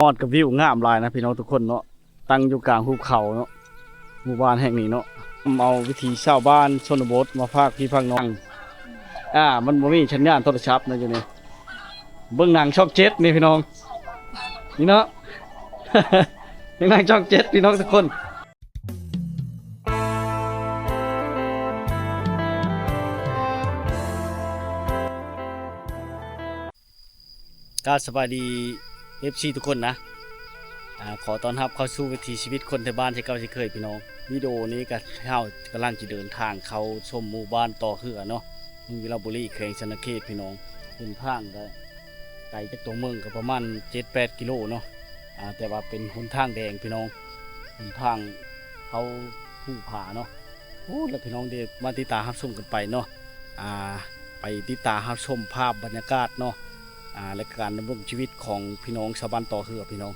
ຮອດກັບວິວງາມຫຼາຍນະພີ່ນ້ອງທຸກຄົນເນາະ, ຕັ້ງຢູ່ກາງຫຸບເຂົາເນາະ, ໝູ່ບ້ານແຫ່ງນີ້ເນາະ. ນຳເອົາວິຖີຊາວບ້ານຊົນນະບົດມາຝາກພີ່ຝາກນ້ອງ. ອ່າ ມັນບໍ່ມີສັນຍານໂທລະສັບນະຢູ່ນີ້. ເບິ່ງໜັງຊ່ອງເຈັດນີ້ພີ່ນ້ອງ, ນີ້ເນາະ, ເບິ່ງໜັງຊ່ອງເຈັດພີ່ນ້ອງທຸກຄົນ. ກາບສະບາຍດີ ເອັຟຊີ ທຸກຄົນນະ. ອ່າ ຂໍຕ້ອນຮັບເຂົ້າສູ່ວິຖີຊີວິດຄົນໄທບ້ານເຊັ່ນເກົ່າເຊັ່ນເຄີຍພີ່ນ້ອງ. ວິດີໂອນີ້ກະ ເຮົາກຳລັງຈະເດີນທາງເຂົ້າຊົມໝູ່ບ້ານຕໍ່ເຮືອເນາະ, ເມືອງວິລະບູລີ ແຂວງສະຫວັນນະເຂດພີ່ນ້ອງ. ເສັ້ນທາງກະໄກຈາກຕົວເມືອງກະປະມານເຈັດແປດກິໂລເນາະ, ອ່າ ແຕ່ວ່າເປັນຫົນທາງແດງພີ່ນ້ອງ, ຫົນທາງເຂົາພູຜາເນາະ. ໂອ້ ແລ້ວພີ່ນ້ອງເດ ມາຕິດຕາມຮັບຊົມກັນໄປເນາະ. ອ່າ ໄປຕິດຕາມຮັບຊົມພາບບັນຍາກາດເນາະ, ອ່າ ແລະ ການດຳລົງຊີວິດຂອງພີ່ນ້ອງຊາວບ້ານຕໍ່ເຮືອພີ່ນ້ອງ,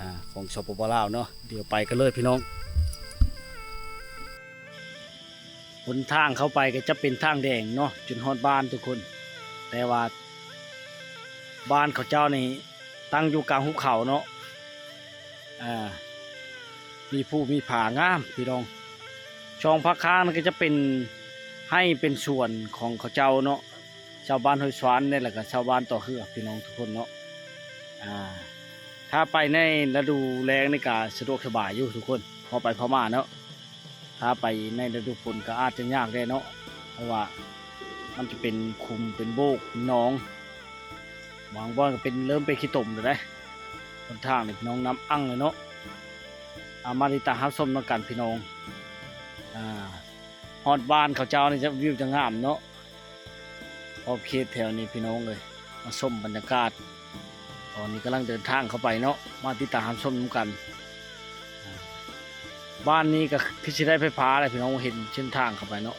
ອ່າ ຂອງ ສປປ ລາວເນາະ. ດຽວໄປກັນເລີຍພີ່ນ້ອງ. ຫົນທາງເຂົ້າໄປກໍຈະເປັນທາງແດງເນາະ ຈົນຮອດບ້ານທຸກຄົນ, ແຕ່ວ່າບ້ານເຂົາເຈົ້ານີ້ ຕັ້ງຢູ່ກາງຫຸບເຂົາເນາະ. ອ່າ ມີພູມີຜາງາມພີ່ນ້ອງ. ຊ່ອງພາກຂ້າງນັ້ນກໍຈະເປັນໄຮ່ເປັນສວນຂອງເຂົາເຈົ້າເນາະ, ຊາວບ້ານຫ້ວຍຊວານນີ້ ແລ້ວກໍຊາວບ້ານຕໍ່ເຮືອພີ່ນ້ອງທຸກຄົນເນາະ. ອ່າ ຖ້າໄປໃນລະດູແລ້ງນີ້ກໍສະດວກສະບາຍຢູ່ທຸກຄົນ, ພໍໄປພໍມາເນາະ. ຖ້າໄປໃນລະດູຝົນກໍອາດຈະຍາກແດ່ເນາະ, ເພາະວ່າມັນຈະເປັນຂຸມ ເປັນໂບກ ເປັນໜອງ, ບາງບ່ອນກໍເປັນ ເລີ່ມເປັນຂີ້ຕົມແລ້ວເດ້. ຫົນທາງນີ້ພີ່ນ້ອງ ນ້ຳອັ່ງເລີຍເນາະ. ເອົາ ມາຕິດຕາມຮັບຊົມນຳກັນພີ່ນ້ອງ. ອ່າ ຮອດບ້ານເຂົາເຈົ້ານີ້ຈະ ວິວຈະງາມເນາະ. ຂອບເຂດແຖວນີ້ພີ່ນ້ອງເອີຍ, ມາຊົມບັນຍາກາດ. ຕອນນີ້ກຳລັງເດີນທາງເຂົ້າໄປເນາະ, ມາຕິດຕາມຮັບຊົມນຳກັນ. ອ່າ ບ້ານນີ້ກໍຄືຊິໄດ້ໄຟຟ້າແຫຼະພີ່ນ້ອງ, ເຫັນເສັ້ນທາງເຂົ້າໄປເນາະ,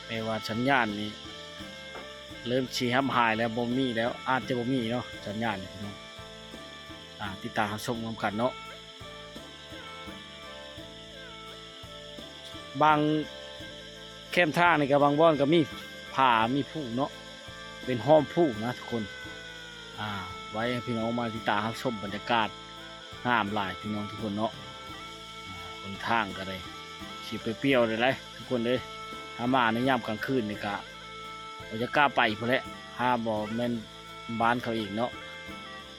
ແຕ່ວ່າສັນຍານນີ້ເລີ່ມຊິຮັບຫາຍແລ້ວ, ບໍ່ມີແລ້ວ, ອາດຈະບໍ່ມີເນາະ ສັນຍານນີ້ພີ່ນ້ອງ. ອ່າ ຕິດຕາມຮັບຊົມນຳກັນເນາະ. ບາງແຄມທາງນີ້ກໍບາງບ່ອນກໍມີຜາ ມີພູເນາະ, ເປັນຫ້ອມພູນະທຸກຄົນ. ອ່າ ໄວ້ໃຫ້ພີ່ນ້ອງມາຕິດຕາມຮັບຊົມບັນຍາກາດ ງາມຫຼາຍພີ່ນ້ອງທຸກຄົນເນາະ. ອ່າ ຫົນທາງກໍໄດ້ຊິປຽວໆ ເດ້ ທຸກຄົນເອີຍ. ຖ້າມາໃນຍາມກາງຄືນນີ້ກະ ບໍ່ຢາກກ້າໄປພຸ້ນແຫຼະ, ຖ້າບໍ່ແມ່ນບ້ານເຂົາເອງເນາະ.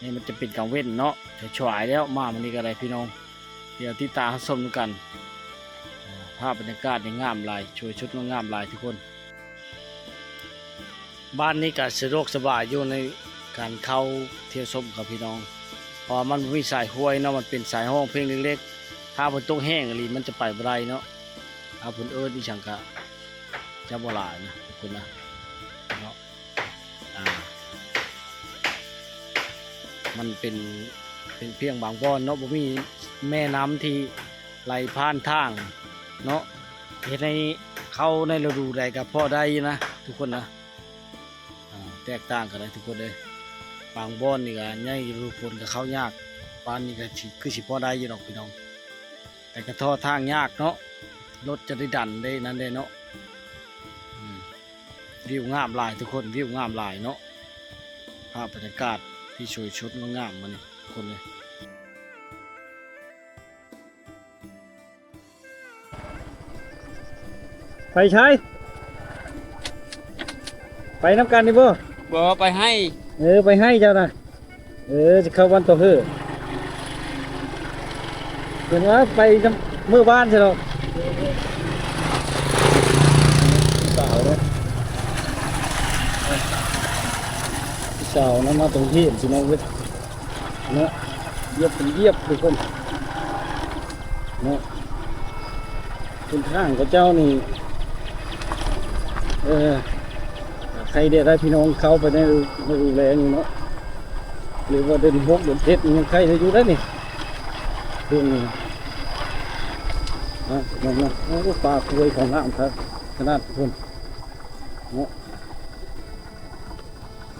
ນີ້ມັນຈະເປັນກາງເວັນເນາະ, ສາຍໆ ແລ້ວ ມາມື້ນີ້ກໍໄດ້ພີ່ນ້ອງ. ດຽວຕິດຕາມຮັບຊົມນຳກັນ. ອ່າ ພາບບັນຍາກາດນີ້ງາມຫຼາຍ, ສວຍສົດງົດງາມຫຼາຍທຸກຄົນ. ບ້ານນີ້ກໍສະດວກສະບາຍຢູ່ໃນການເຂົ້າທ່ຽວຊົມກັບພີ່ນ້ອງ, ເພາະວ່າມັນບໍ່ມີສາຍຫ້ວຍເນາະ, ມັນເປັນສາຍຮ້ອງເພງເລັກໆ. ຖ້າຝົນຕົກແຮງອີ່ຫຼີມັນຈະໄປບໍ່ໄດ້ເນາະ. ຖ້າເພິ່ນເອີ້ນອີ່ຫຍັງກະຈະບໍ່ຫຼາຍນະທຸກຄົນນະເນາະ. ອ່າ ມັນເປັນ ເປັນພຽງບາງບ່ອນເນາະ, ບໍ່ມີແມ່ນ້ຳທີ່ໄຫຼຜ່ານທາງເນາະ, ເຮັດໃຫ້ເຂົ້າໃນລະດູໃດກໍພໍໄດ້ຢູ່ນະທຸກຄົນນະ. ອ່າ ແຕກຕ່າງກັນໄດ໋ທຸກຄົນເອີຍ. ບາງບ່ອນນີ້ກໍໃນລະດູຝົນກໍເຂົ້າຍາກ, ບ້ານນີ້ກໍຊິ ຄືຊິພໍໄດ້ຢູ່ດອກພີ່ນ້ອງ, ແຕ່ກໍທໍ່ທາງຍາກເນາະ, ລົດຈະໄດ້ດັນໄດ້ນັ້ນແດ່ເນາະ. ອືມ ວິວງາມຫຼາຍທຸກຄົນ, ວິວງາມຫຼາຍເນາະ. ພາບບັນຍາກາດທີ່ສວຍສົດງົດງາມມື້ນີ້ທຸກຄົນເອີຍ. ໄປໃສ? ໄປນຳກັນນີ້ບໍ່? ບໍ່ ໄປໄຮ່. ເອີ ໄປໄຮ່ເຈົ້ານະ. ເອີ ຊິເຂົ້າບ້ານຕໍ່ເຮີ. ເພິ່ນວ່າໄປນຳເມືອບ້ານຊະດອກ. ສາວເນາະ, ສາວນຳມາຕົງຮຽນພີ່ນ້ອງເອີຍ. ເນາະ ຢຽບເປັນຢຽບທຸກຄົນເນາະ. ເສັ້ນທາງເຂົາເຈົ້ານີ້ ເອີ ໃຄແດ່ໄດ໋ພີ່ນ້ອງ, ເຂົ້າໄປໃນ ໃນແລງນີ້ເນາະ, ຫຼືວ່າເດືອນຫົກເດືອນເຈັດນີ້ຍັງໃຄໄດ້ຢູ່ໄດ໋ນີ້. ເບິ່ງນີ້ນະ ເບິ່ງນະ. ໂອ້ ປ່າກ້ວຍເຂົາງາມຄັກຂະໜາດພຸ້ນເນາະ.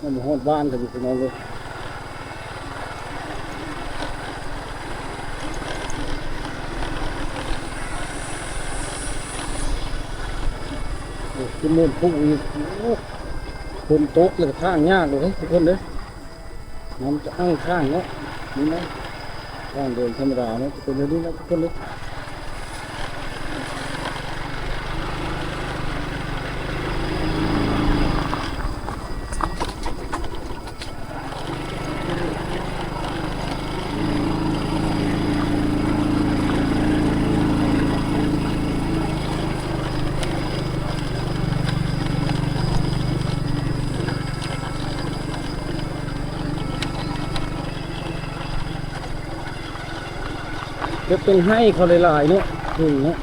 ຍັງບໍ່ຮອດບ້ານກັນຢູ່ພີ່ນ້ອງເອີຍ. ໂອ້ ຂຶ້ນເນີນພູອີກ. ໂອ້ ຝົນຕົກແລ້ວກໍທາງຍາກເລີຍເດ້ທຸກຄົນເດ້, ນ້ຳຈະອັ່ງທາງເນາະ. ນີ້ນະ ທາງເດີນທຳມະດາເນາະ ຈະເປັນແບບນີ້ນະທຸກຄົນເດີ. ຈະເປັນໄຮ່ເຂົາຫຼາຍໆເນາະ ນີ້ເນາະ.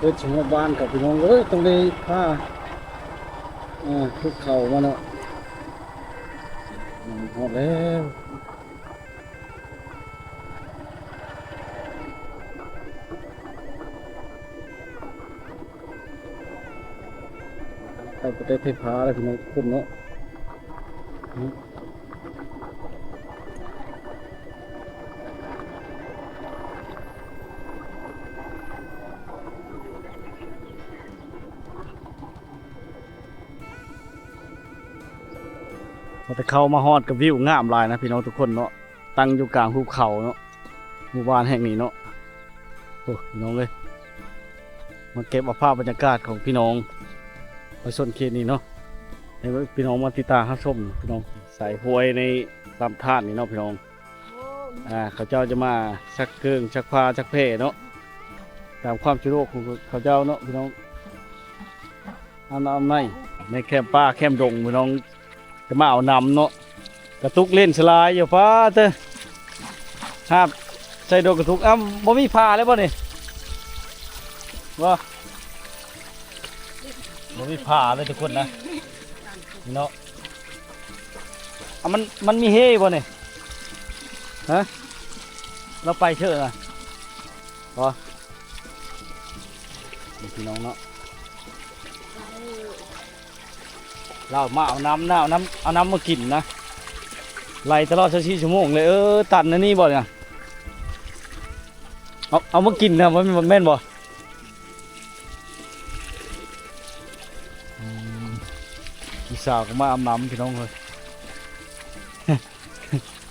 ເອີ ຊິຮອດບ້ານກັບພີ່ນ້ອງເອີຍ ຕ້ອງໄດ້ພາ ເອີ ພູເຂົາມາເນາະ. ຮອດແລ້ວ ໄປບໍ່ໄດ້ໄຟຟ້າແລ້ວພີ່ນ້ອງທຸກຄົນເນາະ. ພໍແຕ່ເຂົ້າມາຮອດກໍວິວງາມຫຼາຍນະພີ່ນ້ອງທຸກຄົນເນາະ. ຕັ້ງຢູ່ກາງພູເຂົາເນາະ ໝູ່ບ້ານແຫ່ງນີ້ເນາະ. ໂອ້ ພີ່ນ້ອງເອີຍ ມາເກັບເອົາພາບບັນຍາກາດຂອງພີ່ນ້ອງປະຊາຊົນເຂດນີ້ເນາະ ໃຫ້ພີ່ນ້ອງມາຕິດຕາມຮັບຊົມ. ພີ່ນ້ອງ ສາຍຫ້ວຍໃນລຳທາດນີ້ເນາະພີ່ນ້ອງ. ອ່າ ເຂົາເຈົ້າຈະມາຊັກເຄື່ອງ ຊັກຜ້າ ຊັກແພເນາະ ຕາມຄວາມສະດວກຂອງເຂົາເຈົ້າເນາະພີ່ນ້ອງ. ອາບນ້ຳໃນ ໃນແຄມປ່າແຄມດົງພີ່ນ້ອງ ຈະມາເອົານ້ຳເນາະ. ກະຕຸກຫຼິ້ນສະຫຼາຍຢູ່ ປ້າເຕີ ຫາບໃສ່ໂດກກະຕຸກ. ອ້າວ ບໍ່ມີຜ້າເລີຍບໍ່ນີ້? ບໍ່ ບໍ່ມີຜ້າເລີຍທຸກຄົນນະ ນີ້ເນາະ. ອາ ມັນ ມັນມີເຮບໍ່ນີ້? ຮະ ລາວໄປເທື່ອນະ ບໍ່ ນີ້ພີ່ນ້ອງເນາະ. ລາວມາເອົານ້ຳນະ ເອົານ້ຳ ເອົານ້ຳມາກິນນະ ໄລ່ຕະຫຼອດຊາວສີ່ຊົ່ວໂມງເລີຍ. ເອີ ຕັນອັນນີ້ບໍ່ນະ? ເອົາ ເອົາມາກິນນະ ແມ່ນ ແມ່ນບໍ່? ອືມ ຜູ້ສາວກໍມາອາບນ້ຳພີ່ນ້ອງເອີຍ.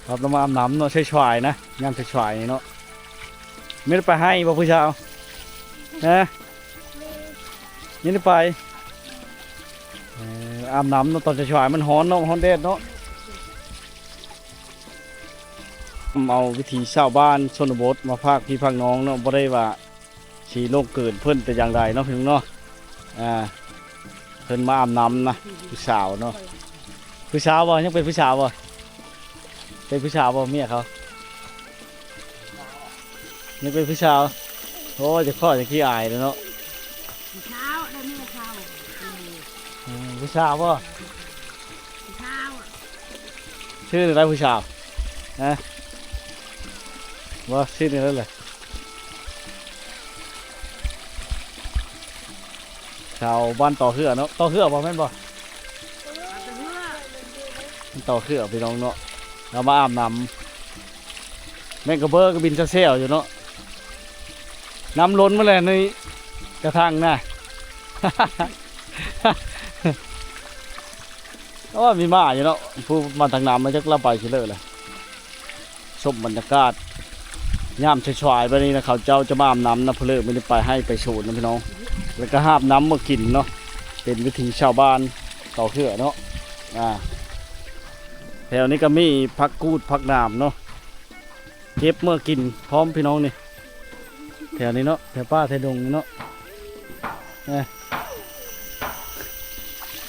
ຮັບລາວມາອາບນ້ຳເນາະ ສາຍໆນະ ຍາມສາຍໆນີ້ເນາະ. ແມ່ນໄປໄຮ່ບໍ່ຜູ້ສາວ? ຮະ ຍັງໄດ້ໄປ? ເອີ ອາບນ້ຳເນາະ ຕອນສາຍໆມັນຮ້ອນເນາະ ມັນຮ້ອນແດດເນາະ. ເອົາວິຖີຊາວບ້ານຊົນນະບົດມາຝາກພີ່ຝາກນ້ອງເນາະ ບໍ່ໄດ້ວ່າ ຊິລ່ວງເກີນເພິ່ນແຕ່ຢ່າງໃດເນາະພີ່ນ້ອງເນາະ. ອ່າ ເພິ່ນມາອາບນ້ຳນະ ຜູ້ສາວເນາະ. ຜູ້ສາວບໍ່? ຍັງເປັນຜູ້ສາວບໍ່? ເປັນຜູ້ສາວບໍ່ເມຍເຂົາ? ຍັງເປັນຜູ້ສາວ. ໂອ້ຍ ຈະຂໍຈະຂີ້ອາຍເດ້ເນາະ. ຜູ້ສາວໄດ້ເມຍສາວ. ອືມ ຜູ້ສາວບໍ່? ຜູ້ສາວ. ຊື່ແນວໃດຜູ້ສາວ? ຮະ ບໍ່ ຊື່ແນວໃດລະ? ຊາວບ້ານຕໍ່ເຮືອເນາະ ຕໍ່ເຮືອບໍ່ ແມ່ນບໍ່? ມັນຕໍ່ເຮືອພີ່ນ້ອງເນາະ. ລາວມາອາບນ້ຳ ແມ່ງກະເບີກະບິນແຊວໆຢູ່ເນາະ. ນ້ຳລົ້ນໝົດແລ້ວໃນກະຖັງນະ. ໂອ້ຍ ມີໝາຢູ່ເນາະ ຜູ້ມາຕັກນ້ຳມາຈັກລາວໄປຊິເລີແຫຼະ. ຊົມບັນຍາກາດຍາມສາຍໆແບບນີ້ນະ ເຂົາເຈົ້າຈະມາອາບນ້ຳນະ ເພິ່ນເລີກ ໄປໄຮ່ໄປສວນນະພີ່ນ້ອງ ແລ້ວກະຫາບນ້ຳມາກິນເນາະ. ເປັນວິຖີຊາວບ້ານເຂົາເຂືອເນາະ. ອ່າ ແຖວນີ້ກະມີຜັກກູດ ຜັກໜາມເນາະ ເກັບເມືອກິນພ້ອມພີ່ນ້ອງນີ້. ແຖວນີ້ເນາະ ແຖວປ່າແຖວດົງນີ້ເນາະ. ເອີ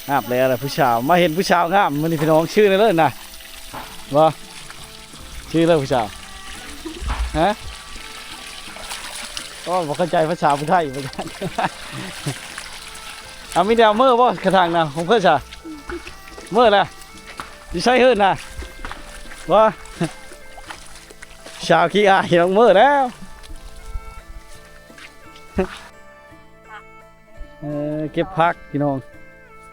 ອາບແລ້ວລະ ຜູ້ສາວ ມາເຫັນຜູ້ສາວງາມມື້ນີ້ພີ່ນ້ອງ. ຊື່ແນວເລີນະ ບໍ່ ຊື່ເລີຜູ້ສາວ ຮະ? ໂອ້ ບໍ່ເຂົ້າໃຈພາສາຜູ້ໄທ ເອົາ ມີແນວເມີບໍ່ ກະຖາງນະ ຂອງເພິ່ນຊະ ເມີລະ. ຢູ່ໃສເຮີ້ນນະ? ວ່າ ສາວຂີ້ອາຍນ້ອງເມີແລ້ວ. ເອີ ເກັບຜັກພີ່ນ້ອງ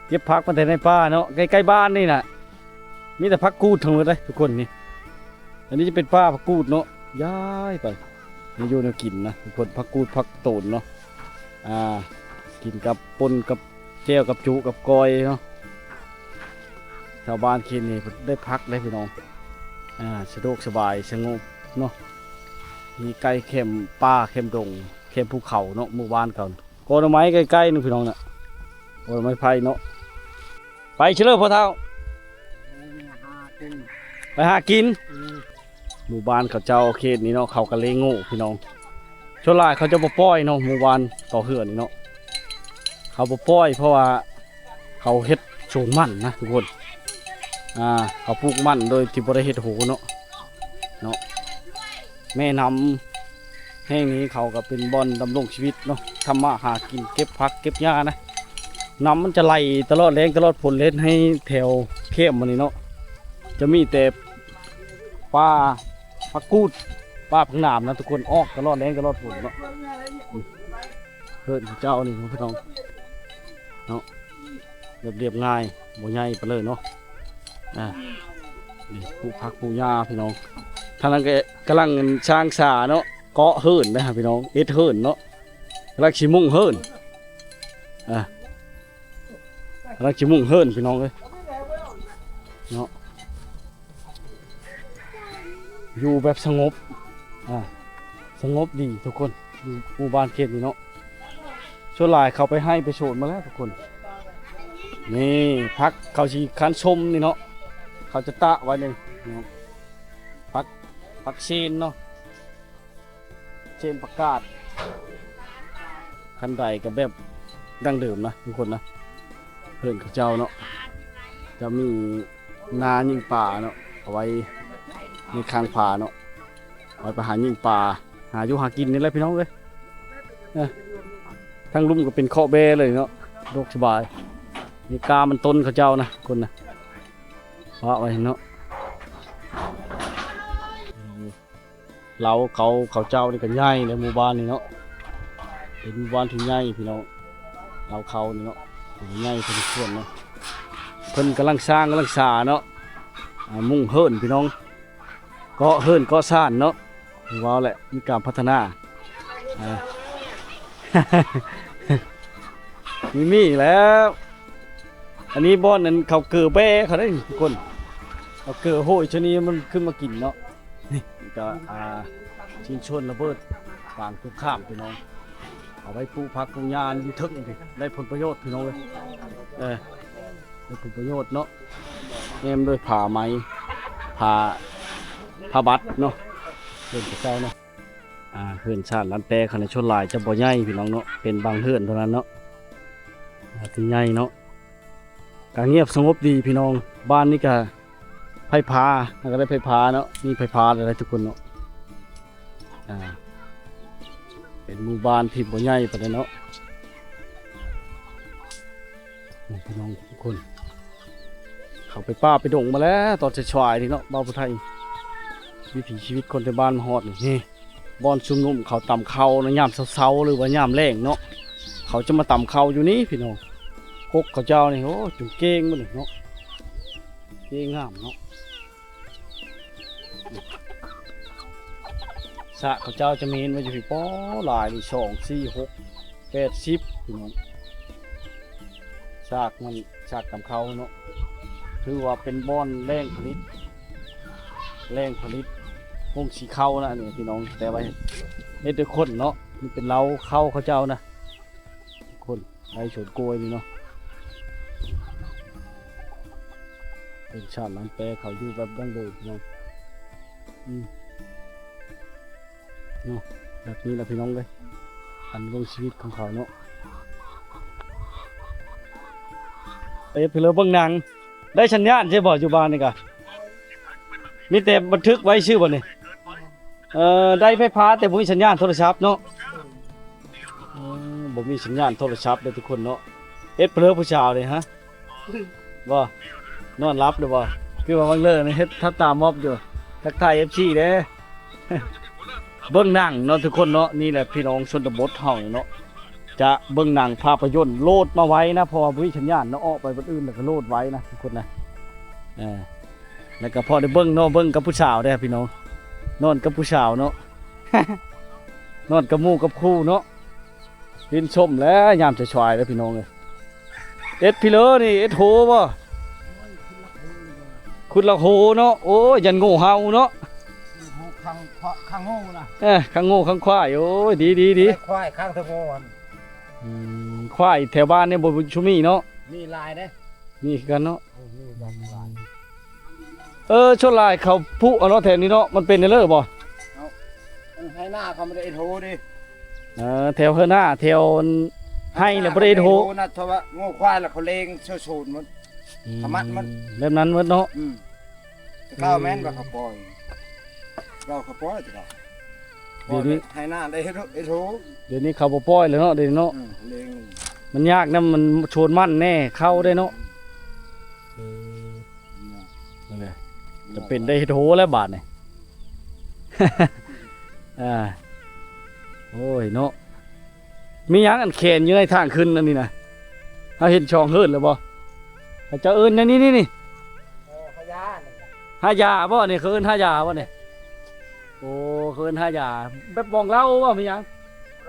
ເກັບຜັກມາແຕ່ໃນປ່າເນາະ ໃກ້ໆບ້ານນີ້ນະ ມີແຕ່ຜັກກູດທັງໝົດເດ້ທຸກຄົນນີ້. ອັນນີ້ຈະເປັນປ່າຜັກກູດເນາະ ຍ້າຍໄປ ແນວຢູ່ແນວກິນນະທຸກຄົນ ຜັກກູດຜັກໂຕນເນາະ ອ່າ ກິນກັບ ປົນກັບແຈ່ວ ກັບຈຸກັບກ້ອຍເນາະ. ຊາວບ້ານເຂດນີ້ເພິ່ນໄດ້ພັກເດ້ພີ່ນ້ອງ ອ່າ ສະດວກສະບາຍສະຫງົບເນາະ ຢູ່ໃກ້ແຄມປ່າແຄມດົງ ແຄມພູເຂົາເນາະ ໝູ່ບ້ານເຂົາ. ກໍໜໍ່ໄມ້ໃກ້ໆໜຶ່ງພີ່ນ້ອງນະ ກໍໜໍ່ໄມ້ໄຜ່ເນາະ. ໄປເຊີຍພໍ່ເຖົ້າ ໄປຫາກິນ. ໝູ່ບ້ານເຂົາເຈົ້າເຂດນີ້ເນາະ ເຂົາກໍເລີຍໂງ່ພີ່ນ້ອງ ສ່ວນຫຼາຍເຂົາຈະບໍ່ປ່ອຍເນາະ ໝູ່ບ້ານຕໍ່ເຮືອນີ້ເນາະ ເຂົາບໍ່ປ່ອຍ ເພາະວ່າເຂົາເຮັດສວນມັນນະທຸກຄົນ ອ່າ ເຂົາປູກມັນໂດຍທີ່ບໍ່ໄດ້ເຮັດໂຮເນາະ ເນາະ ແມ່ນ້ຳແຫ່ງນີ້ເຂົາກໍເປັນບ່ອນດຳລົງຊີວິດເນາະ ທຳມາຫາກິນ ເກັບຜັກເກັບຫຍ້ານະ. ນ້ຳມັນຈະໄຫຼຕະຫຼອດແລ້ງຕະຫຼອດຝົນ ເຮັດໃຫ້ແຖວແຄມອັນນີ້ເນາະ ຈະມີແຕ່ປ່າຜັກກູດ ປ່າຜັກໜາມນະທຸກຄົນ ອອກຕະຫຼອດແລ້ງຕະຫຼອດຝົນເນາະ. ເຮືອນເຂົາເຈົ້ານີ້ເນາະພີ່ນ້ອງເນາະ ແບບລຽບງ່າຍ ບໍ່ໃຫຍ່ປານໃດເນາະ ອ່າ ນີ້ປູກຜັກປູກຫຍ້າພີ່ນ້ອງ. ທາງນັ້ນກໍກຳລັງສ້າງສາເນາະ ເກາະເຮືອນນະພີ່ນ້ອງ ເຮັດເຮືອນເນາະ ກຳລັງຊິມຸງເຮືອນ ອ່າ ກຳລັງຊິມຸງເຮືອນພີ່ນ້ອງເອີຍເນາະ. ຢູ່ແບບສະຫງົບ ອ່າ ສະຫງົບດີທຸກຄົນ ຢູ່ໝູ່ບ້ານເຂດນີ້ເນາະ. ສ່ວນຫຼາຍເຂົາໄປໄຮ່ໄປສວນມາແລ້ວທຸກຄົນ. ນີ້ຜັກເຂົາຊິຄັນຊົມນີ້ເນາະ ເຂົາຈະຕາກໄວ້ນີ້ເນາະ ຜັກ ຜັກເຊນເນາະ ເຊນຜັກກາດ ຄັນໄດກໍແບບດັ້ງເດີມນະທຸກຄົນນະ. ເຮືອນເຂົາເຈົ້າເນາະ ຈະມີນາຍິງປາເນາະ ເອົາໄວ້ໃນຂ້າງຜາເນາະ ເອົາໄວ້ໄປຫາຍິງປາ ຫາຢູ່ຫາກິນນີ້ແຫຼະພີ່ນ້ອງເອີຍ. ເອີ ທາງລຸ່ມກໍເປັນເຄາະແບ້ເລີຍເນາະ ສະດວກສະບາຍ. ນີ້ກາມັນຕົ້ນເຂົາເຈົ້ານະ ຄົນນະ ເພາະໄວ້ເນາະ. ເລົ້າເຂົາ ເຂົາເຈົ້ານີ້ກໍໃຫຍ່ໃນໝູ່ບ້ານນີ້ເນາະ ເປັນໝູ່ບ້ານທີ່ໃຫຍ່ພີ່ນ້ອງ. ເລົ້າເຂົານີ້ເນາະ ໃຫຍ່ພໍສົມຄວນເນາະ. ເພິ່ນກຳລັງສ້າງກຳລັງສາເນາະ ອ່າ ມຸງເຮືອນພີ່ນ້ອງ ເກາະເຮືອນເກາະຊານເນາະ. ເວົ້າແຫຼະ ມີການພັດທະນາ ອ່າ ມີ ມີແລ້ວ. ອັນນີ້ບ່ອນນັ້ນເຂົາເກີແບ້ເຂົາໄດ້ນີ້ທຸກຄົນ ເຂົາເກີໂຫຍຊະນີ້ມັນຂຶ້ນມາກິນເນາະ. ນີ້ກໍ ອ່າ ຊິ້ນສ່ວນລະເບີດກາງສົງຄາມພີ່ນ້ອງ ເອົາໄວ້ປູກຜັກປູກຫຍ້າຢູ່ເທິງນີ້ ໄດ້ຜົນປະໂຫຍດພີ່ນ້ອງເອີຍ. ເອີ ໄດ້ຜົນປະໂຫຍດເນາະ ແນມດ້ວຍຜ້າໄໝ ຜ້າ ຜ້າບັດເນາະ ເປັນເຈົ້າເນາະ. ອ່າ ເຮືອນຊານລານແປເຂົາໃນສ່ວນຫຼາຍຈະບໍ່ໃຫຍ່ພີ່ນ້ອງເນາະ ເປັນບາງເຮືອນເທົ່ານັ້ນເນາະ ທີ່ໃຫຍ່ເນາະ. ກະງຽບສະຫງົບດີພີ່ນ້ອງ ບ້ານນີ້ກະໄຟຟ້າ ແລ້ວກໍໄດ້ໄຟຟ້າເນາະ ມີໄຟຟ້າແລ້ວທຸກຄົນເນາະ. ອ່າ ເປັນໝູ່ບ້ານທີ່ບໍ່ໃຫຍ່ປານໃດເນາະ ພີ່ນ້ອງທຸກຄົນ. ເຂົາໄປປ່າໄປດົງມາແລ້ວຕອນສາຍໆນີ້ເນາະ ບ່າວຜູ້ໄທ ວິຖີຊີວິດຄົນແຖວບ້ານມາຮອດນີ້. ນີ້ບ່ອນຊຸມນຸມເຂົາຕຳເຂົ້າໃນຍາມເຊົ້າໆ ຫຼືວ່າຍາມແລງເນາະ ເຂົາຈະມາຕຳເຂົ້າຢູ່ນີ້ພີ່ນ້ອງ. ກົກເຂົາເຈົ້ານີ້ ໂອ້ ຈົນເກ້ງໝົດນີ້ເນາະ ເກ້ງງາມເນາະ. ສະເຂົາເຈົ້າຈະມີໄວ້ຢູ່ພີ້ ປໍຫຼາຍນີ້ ສອງ ສີ່ ຫົກ ແປດ ສິບພີ່ນ້ອງ. ສາກມັນ ສາກຕຳເຂົ້າເນາະ ຖືວ່າເປັນບ່ອນແຫຼ່ງຜະລິດ ແຫຼ່ງຜະລິດໂຮງສີເຂົ້ານະ ອັນນີ້ພີ່ນ້ອງ. ແຕ່ວ່າເຮັດດ້ວຍຄົນເນາະ ມັນເປັນເລົ້າເຂົ້າເຂົາເຈົ້ານະ ຄົນໄຮ່ສວນກ້ວຍນີ້ເນາະ. ເປັນຊານລານແປເຂົາຢູ່ແບບດັ້ງເດີມເນາະ ອືມ ເນາະ ແບບນີ້ລະພີ່ນ້ອງເອີຍ ການດຳລົງຊີວິດຂອງເຂົາເນາະ. ເອີ ເພິ່ນເລີເບິ່ງໜັງ ໄດ້ສັນຍານໃຊ່ບໍ່? ຢູ່ບ້ານນີ້ກະມີແຕ່ບັນທຶກໄວ້ຊື່ບໍ່ນີ້? ເອີ ໄດ້ໄຟຟ້າແຕ່ບໍ່ມີສັນຍານໂທລະສັບເນາະ. ເອີ ບໍ່ມີສັນຍານໂທລະສັບເດີທຸກຄົນເນາະ. ເອັດເພີຜູ້ສາວນີ້ຮະ ບໍ່ ນອນຫຼັບຫຼືບໍ່? ຄືວ່າບັງເລີນເຮັດທັບຕາມອບຢູ່. ທັກທາຍເອັຟຊີເດ້. ເບິ່ງໜັງເນາະທຸກຄົນເນາະ. ນີ້ແຫຼະພີ່ນ້ອງຊົນນະບົດເຮົາເນາະ ຈະເບິ່ງໜັງພາບະຍົນ ໂຫຼດມາໄວນະ ເພາະວ່າບໍ່ມີສັນຍານເນາະ. ອອກໄປບ່ອນອື່ນແລ້ວກໍໂຫຼດໄວນະທຸກຄົນນະ. ເອີ ແລ້ວກໍພໍໄດ້ເບິ່ງເນາະ ເບິ່ງກັບຜູ້ສາວເດ້ພີ່ນ້ອງ ນອນກັບຜູ້ສາວເນາະ ນອນກັບໝູ່ກັບຄູ່ເນາະ. ຊື່ນຊົມແຫຼະ ຍາມສາຍໆເດ້ພີ່ນ້ອງເອີຍ. ເອັດພີເລີນີ້ ເອັດໂຮບໍ່? ຂຸດລະໂຮເນາະ. ໂອ້ຍ ຢ້ານໂງ່ເຫົ່າເນາະ. ໂອ້ ຂັງ ຂັງໂງ່ນະ. ເອີ ຂັງໂງ່ຂັງຄວາຍ. ໂອ້ຍ ດີໆໆ. ຄວາຍຂັງແຕ່ໂງ່ຫັ້ນ. ອືມ ຄວາຍແຖວບ້ານນີ້ບໍ່ຊຸມີເນາະ. ມີຫຼາຍເດ້. ມີຄືກັນເນາະ. ເອີ ມີຫຼາຍ. ເອີ ສ່ວນຫຼາຍເຂົາຜູກເອົາເນາະແຖວນີ້ເນາະ. ມັນເປັນແນວເລີບໍ່? ເອົາ ມັນໄຮ່ນາເຂົາບໍ່ໄດ້ເຮັດໂຮເດ້. ເອີ ແຖວໄຮ່ນາ ແຖວໄຮ່ລະບໍ່ໄດ້ເຮັດໂຮນະ. ເພາະວ່າງົວຄວາຍລະເຂົາເລງໂຊນໝົດ. ອືມ ຂະມັດໝົດ ແບບນັ້ນໝົດເນາະ. ອືມ ແຕ່ເກົ່າແມ່ນວ່າເຂົາປ່ອຍ ເຂົາປ່ອຍແຕ່ເກົ່າ. ດຽວນີ້ ໄຮ່ນາໄດ້ເຮັດໂຮ ດຽວນີ້ເຂົາບໍ່ປ່ອຍແລ້ວເນາະ ດຽວນີ້ເນາະ. ອືມ ເລງ ມັນຍາກນຳ ມັນໂຊນມັນແດ່ ເຂົ້າໄດ້ເນາະ. ເອີ ນັ້ນແຫຼະ ຈຳເປັນໄດ້ເຮັດໂຮແລ້ວບາດນີ້. ອ່າ ໂອ້ຍເນາະ. ມີຫຍັງອັນແຂນຢູ່ໃນທາງຂຶ້ນອັນນີ້ນະ? ເຮົາເຫັນຊ່ອງເຫີນແລ້ວບໍ່? ເຂົາເຈົ້າເອີ້ນແນວນີ້ ນີ້ ນີ້ ເອີ ຮາຢານີ້ ຮາຢາບໍ່ນີ້? ເຂົາເອີ້ນຮາຢາບໍ່ນີ້? ໂອ້ ເຂົາເອີ້ນຮາຢາ ແບບບອງເຫຼົ້າບໍ່? ມີຫຍັງ?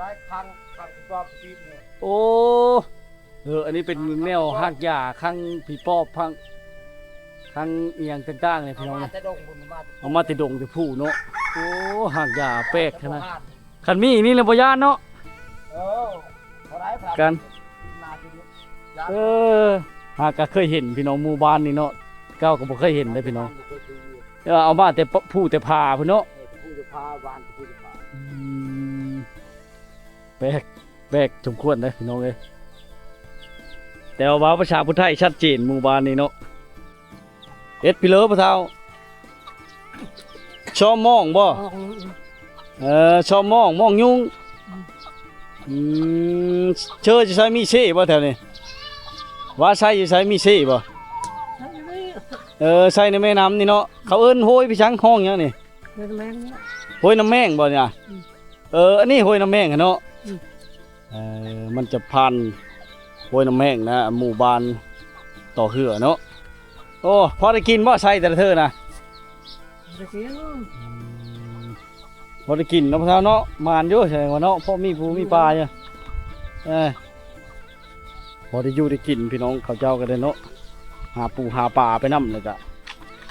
ລາຍຄັງ ຄັງທີ່ປອບທີ່ປີບນີ້. ໂອ້ ເອີ ອັນນີ້ເປັນແນວຮາກຢາ ຄັງຜີປອບ ຄັງ ຄັງອີ່ຫຍັງຕ່າງໆນີ້ພີ່ນ້ອງ. ເອົາມາແຕ່ດົງພຸ້ນ ເອົາມາແຕ່ດົງແຕ່ພູ້ເນາະ. ໂອ້ ຮາກຢາແປກຂະໜາດ. ຄັນມີນີ້ແລ້ວບໍ່ຢ້ານເນາະ. ເອີ ບໍ່ໄດ້ ກັນ ເອີ ຫາກະເຄີຍເຫັນພີ່ນ້ອງ ໝູ່ບ້ານນີ້ເນາະ ເກົ່າກໍບໍ່ເຄີຍເຫັນເດ້ພີ່ນ້ອງ. ເອີ ເອົາມາແຕ່ພູແຕ່ຜາພຸ້ນເນາະ. ເອີ ແຕ່ພູແຕ່ຜາ ບ້ານແຕ່ພູແຕ່ຜາ. ອືມ ແປກ ແປກສົມຄວນເດ້ພີ່ນ້ອງເອີຍ. ແຕ່ວ່າເວົ້າພາສາຜູ້ໄທຊັດເຈນ ໝູ່ບ້ານນີ້ເນາະ. ເອັດພີເລີພໍ່ເຖົ້າ ຊອມມອງບໍ່? ເອີ ຊອມມອງ ມອງຍຸງ. ອືມ ເຊີຢູ່ໃສ ມີເຊບໍ່ແຖວນີ້? ວ່າໃສຢູ່ໃສ ມີເຊບໍ່? ເອີ ໃສໃນແມ່ນ້ຳນີ້ເນາະ. ເຂົາເອີ້ນໂຮຍໄປສັງ ຫ້ອງຫຍັງນີ້? ໂຮຍນ້ຳແມງບໍ່ນີ້ນະ? ເອີ ອັນນີ້ຫ້ວຍນ້ຳແມງຫັ້ນເນາະ. ເອີ ມັນຈະຜ່ານຫ້ວຍນ້ຳແມງນະ ໝູ່ບ້ານຕໍ່ເຮືອເນາະ. ໂອ້ ພໍໄດ້ກິນບໍ່ ໄຊແຕ່ລະເທື່ອນະ? ບໍ່ໄດ້ກິນ. ອືມ ພໍໄດ້ກິນເນາະພໍ່ເຖົ້າເນາະ. ໝານຢູ່ ສະແດງວ່າເນາະ ພໍມີປູມີປາຢູ່. ເອີ ພໍໄດ້ຢູ່ໄດ້ກິນ ພີ່ນ້ອງເຂົາເຈົ້າກໍໄດ້ເນາະ ຫາປູຫາປາໄປນຳ. ແລ້ວກະ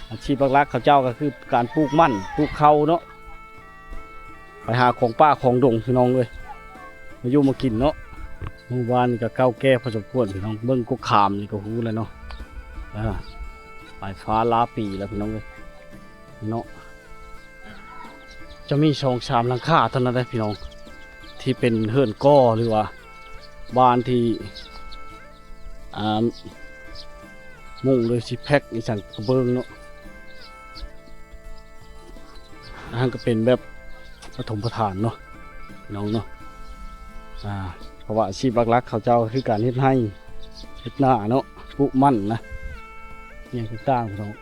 ອາຊີບຫຼັກໆເຂົາເຈົ້າກໍຄືການປູກມັນ ປູກເຂົ້າເນາະ. ໄປຫາຂອງປ່າຂອງດົງພີ່ນ້ອງເອີຍ ມາຢູ່ມາກິນເນາະ. ໝູ່ບ້ານນີ້ກໍເກົ່າແກ່ພໍສົມຄວນພີ່ນ້ອງ. ເບິ່ງກົກຂາມນີ້ກໍຮູ້ແລ້ວເນາະ. ອ່າ ຫຼາຍຟ້າຫຼາຍປີແລ້ວພີ່ນ້ອງເອີຍເນາະ. ຈະມີສອງສາມຫຼັງຄາເທົ່ານັ້ນເດ້ພີ່ນ້ອງ ທີ່ເປັນເຮືອນກໍ ຫຼືວ່າບ້ານທີ່ ອ່າ ມຸງໂດຍຊິແພັກອີ່ສັງກະເບື້ອງເນາະ. ອັນນັ້ນກໍເປັນແບບປະຖົມປະຖານເນາະ ພີ່ນ້ອງເນາະ. ອ່າ ເພາະວ່າອາຊີບຫຼັກໆເຂົາເຈົ້າຄືການເຮັດໄຮ່ເຮັດນາເນາະ ປູກມັນນະ ອີ່ຫຍັງຕ່າງໆ ພີ່ນ້ອງ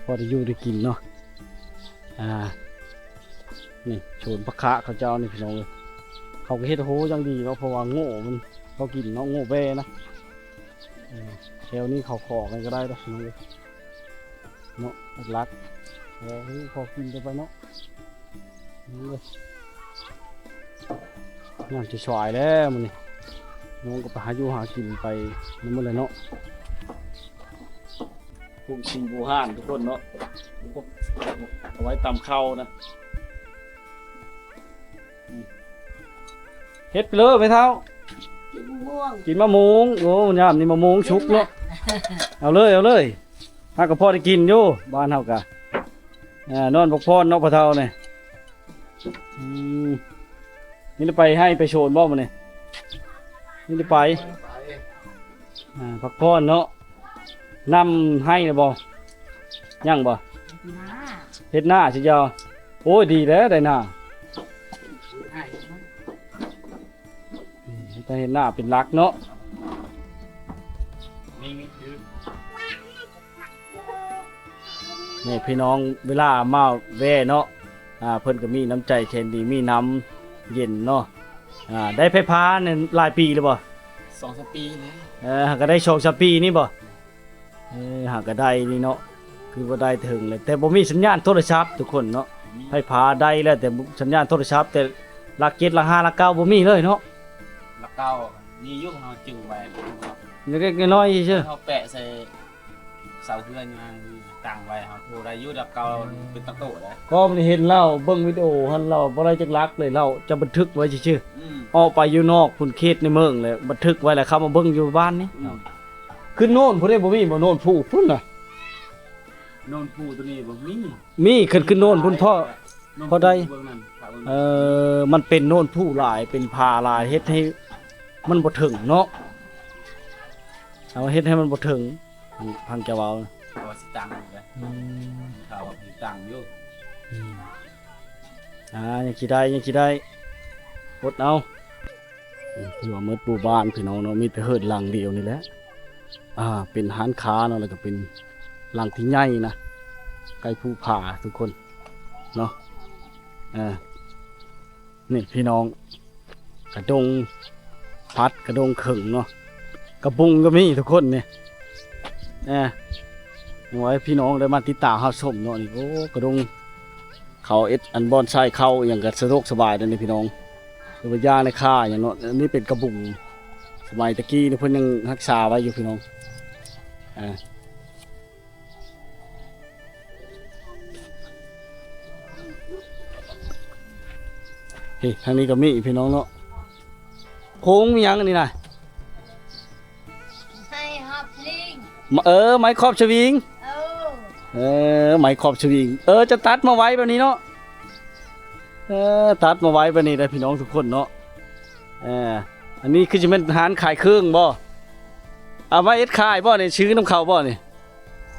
ພໍໄດ້ຢູ່ໄດ້ກິນເນາະ. ອ່າ ນີ້ສວນຜັກຂະເຂົາເຈົ້ານີ້ພີ່ນ້ອງເອີຍ. ເຂົາກໍເຮັດໂຮຢ່າງດີເນາະ ເພາະວ່າໂງ່ມັນ ເຂົາກິນເນາະ ໂງ່ແບ້ນະ. ເອີ ແຖວນີ້ເຂົາຂໍກັນກໍໄດ້ເດ້ພີ່ນ້ອງເອີຍເນາະ. ຫຼັກໆ ເອີ ພໍກິນກັນໄປເນາະ. ນີ້ເລີຍ ຍາມສາຍໆແລ້ວມື້ນີ້ ນ້ອງກໍໄປຫາຢູ່ຫາກິນໄປນຳໝົດແຫຼະເນາະ. ກຸ້ງຊິງບູຮານທຸກຄົນເນາະ ເອົາໄວ້ຕຳເຂົ້ານະ. ເຮັດໄປເລີຍແມ່ເຖົ້າ ກິນມະມ່ວງ ກິນມະມ່ວງ. ໂອ້ ຍາມນີ້ມະມ່ວງສຸກເນາະ. ກິນນະ ເອົາເລີຍ ເອົາເລີຍ. ຫາກະພໍໄດ້ກິນຢູ່ ບ້ານເຮົາກະ ອ່າ ນອນພັກຜ່ອນເນາະ ພໍ່ເຖົ້ານີ້. ອືມ ມີແຕ່ໄປໄຮ່ໄປສວນບໍ່ມື້ນີ້? ມີແຕ່ໄປ ອ່າ ພັກຜ່ອນເນາະ. ນ້ຳໄຮ່ແລ້ວບໍ່? ຍັງບໍ່? ເຮັດນາ ເຮັດນາຊິເຈົ້າ. ໂອ້ຍ ດີແລ້ວໄດ້ນາ ເຮັດນາເປັນຫຼັກເນາະ. ນີ້ຄື ໂອ້ ນີ້ພີ່ນ້ອງເວລາມາແວ່ເນາະ ອ່າ ເພິ່ນກໍມີນ້ຳໃຈແສນດີ ມີນ້ຳເຢັນເນາະ ອ່າ ໄດ້ໄຟຟ້ານີ້ຫຼາຍປີແລ້ວບໍ່? ສອງສາມປີແລ້ວ ເອີ ຫາກະໄດ້ສອງສາມປີນີ້ບໍ່? ເອີ ຫາກະໄດ້ນີ້ເນາະ ຄືວ່າໄດ້ເຖິງແລ້ວ ແຕ່ບໍ່ມີສັນຍານໂທລະສັບທຸກຄົນເນາະ ອືມ ໄຟຟ້າໄດ້ແລ້ວ ແຕ່ສັນຍານໂທລະສັບ ແຕ່ຫຼັກເຈັດ ຫຼັກຫ້າ ຫຼັກເກົ້າບໍ່ມີເລີຍເນາະ ຫຼັກເກົ້າມີຢູ່ ເຮົາຈື່ໄວ້ ເລັກໆນ້ອຍໆຊື່ໆ ເຮົາແປະໃສ່ ເສົາເຮືອນຫຍັງຕັ້ງໄວ້ເຮົາໂທໄດ້ຢູ່ດອກເກົ່າ ເປັນຕະໂຕໄດ້ ກໍມັນເຫັນລາວເບິ່ງວິດີໂອຫັ້ນ ລາວບໍ່ໄດ້ຈັກຫຼັກເລີຍ ລາວຈະບັນທຶກໄວ້ຊື່ໆ ອືມ ອອກໄປຢູ່ນອກພຸ້ນເຂດໃນເມືອງແລ້ວ ບັນທຶກໄວ້ແລ້ວເຂົ້າມາເບິ່ງຢູ່ບ້ານນີ້ ອືມ ຂຶ້ນໂນນພຸ້ນເດ້ ບໍ່ມີບໍ່ໂນນພູພຸ້ນນະ ໂນນພູໂຕນີ້ບໍ່ມີ ມີ ຂຶ້ນ ຂຶ້ນໂນນພຸ້ນພໍ ພໍໄດ້ ເອີ ມັນເປັນໂນນພູຫຼາຍ ເປັນຜາຫຼາຍ ເຮັດໃຫ້ມັນບໍ່ເຖິງເນາະ ເອົາເຮັດໃຫ້ມັນບໍ່ເຖິງ ພັງຈະເວົ້າ ເພາະວ່າຊິຕັ້ງຢູ່ເດ້ ອືມ ຖ້າວ່າຊິຕັ້ງຢູ່ ອືມ ອ່າ ຍັງຊິໄດ້ ຍັງຊິໄດ້ ອົດເອົາ ອືມ ຖືວ່າໝົດໝູ່ບ້ານພີ່ນ້ອງເນາະ ມີແຕ່ເຮືອນຫຼັງດຽວນີ້ແຫຼະ ອ່າ ເປັນຮ້ານຄ້າເນາະ ແລ້ວກໍເປັນຫຼັງທີ່ໃຫຍ່ນະ ໃກ້ພູຜາທຸກຄົນເນາະ ອ່າ ນີ້ພີ່ນ້ອງ ກະດົງພັດ ກະດົງເຂີງເນາະ ກະບຸງກໍມີທຸກຄົນນີ້ ເອີ ໄວ້ພີ່ນ້ອງໄດ້ມາຕິດຕາມຮັບຊົມເນາະ ນີ້ ໂອ້ ກະດົງ ເຂົາເຮັດອັນບ່ອນໃສ່ເຂົ້າອີ່ຫຍັງກໍສະດວກສະບາຍເດ້ນີ້ພີ່ນ້ອງ ຫຼືວ່າຢາໃນຄ້າຫຍັງເນາະ ອັນນີ້ເປັນກະບຸງ ສະໄໝຕະກີ້ນີ້ເພິ່ນຍັງຮັກສາໄວ້ຢູ່ພີ່ນ້ອງ ອ່າ ເຮີ້ຍ ທາງນີ້ກໍມີພີ່ນ້ອງເນາະ ໂຄງມີຫຍັງອັນນີ້ນະ? ໄມ້ຮອບສະວິງ ເອີ ໄມ້ຂອບສະວິງ ເອີ ເອີ ໄມ້ຂອບສະວິງ ເອີ ຈະຕັດມາໄວ້ແບບນີ້ເນາະ ເອີ ຕັດມາໄວ້ແບບນີ້ໄດ໋ພີ່ນ້ອງທຸກຄົນເນາະ ເອີ ອັນນີ້ຄືຊິແມ່ນຮ້ານຂາຍເຄື່ອງບໍ່? ເອົາມາເຮັດຂາຍບໍ່ນີ້? ຊື້ນຳເຂົາບໍ່ນີ້?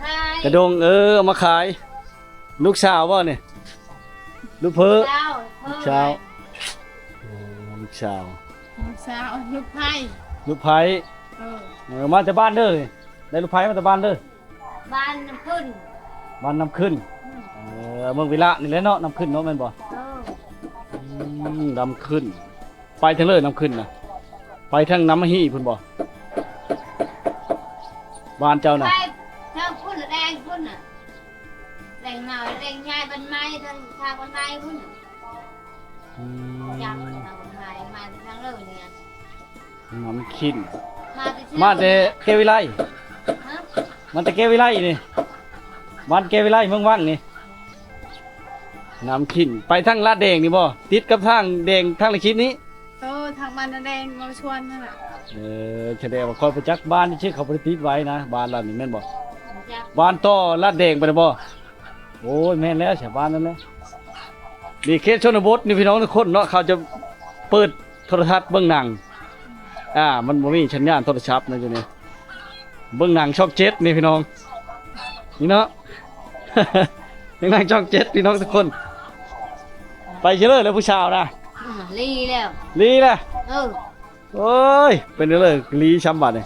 ຂາຍ ກະດົງ ເອີ ເອົາມາຂາຍ ລູກສາວບໍ່ນີ້? ລູກເພີ້ ລູກສາວ ລູກສາວ ໂອ້ ລູກສາວ ລູກສາວ ລູກໃພ້ ລູກໃພ້ ເອີ ເອີ ມາແຕ່ບ້ານເດີ ໄດ້ລູກໃພ້ມາແຕ່ບ້ານເດີ ບ້ານນ້ຳຂຶ້ນ ບ້ານນ້ຳຂຶ້ນ ອືມ ເອີ ເມືອງວິລະນີ້ແຫຼະເນາະ ນ້ຳຂຶ້ນເນາະ ແມ່ນບໍ່? ເອີ ອືມ ນ້ຳຂຶ້ນ ໄປທາງເລີນ້ຳຂຶ້ນນະ ໄປທາງນ້ຳມະຮີ່ພຸ້ນບໍ່? ບ້ານເຈົ້ານະ ໄປທາງພຸ້ນ ແດງພຸ້ນນະ ແດງນ້ອຍ ແດງໃຫຍ່ ບ້ານໃໝ່ ທາງ ທາງບ້ານໃໝ່ພຸ້ນນະ ອືມ ຈາກທາງບ້ານໃໝ່ ມາທາງເລີນີ້ ນ້ຳຂິ້ນ ມາແຕ່ ມາແຕ່ແກ້ວວິໄລ ຮະ ມາແຕ່ແກ້ວວິໄລນີ້ ບ້ານແກ້ວວິໄລ ເມືອງວັງນີ້ ນ້ຳຂິ້ນ ໄປທາງລາດແດງນີ້ບໍ່? ຕິດກັບທາງແດງ ທາງລະຂິດນີ້ ເອີ ທາງບ້ານນາແດງ ເມືອງຊວນນັ້ນນະ ເອີ ສະແດງວ່າຂ້ອຍບໍ່ຈັກບ້ານຊື່ ເຂົາບໍ່ໄດ້ຕິດໄວ້ນະ ບ້ານລາວນີ້ແມ່ນບໍ່? ບໍ່ຈັກ ບ້ານຕໍ່ລາດແດງໄປນະບໍ່? ໂອ້ຍ ແມ່ນແລ້ວ ຊາວບ້ານນັ້ນແຫຼະ ນີ້ເຂດຊົນນະບົດນີ້ ພີ່ນ້ອງທຸກຄົນເນາະ ເຂົາຈະເປີດໂທລະທັດເບິ່ງໜັງ ອ່າ ມັນບໍ່ມີສັນຍານໂທລະສັບໃນຈຸດນີ້ ເບິ່ງໜັງຊ່ອງເຈັດນີ້ພີ່ນ້ອງ ນີ້ເນາະ ເບິ່ງໜັງຊ່ອງເຈັດ ພີ່ນ້ອງທຸກຄົນ ໄປເຊີເລີຍແລ້ວຜູ້ສາວນະ ອ່າ ລີແລ້ວ ລີແລ້ວ ເອີ ໂອ້ຍ ເປັນເລີຍ ລີຊ້ຳບາດນີ້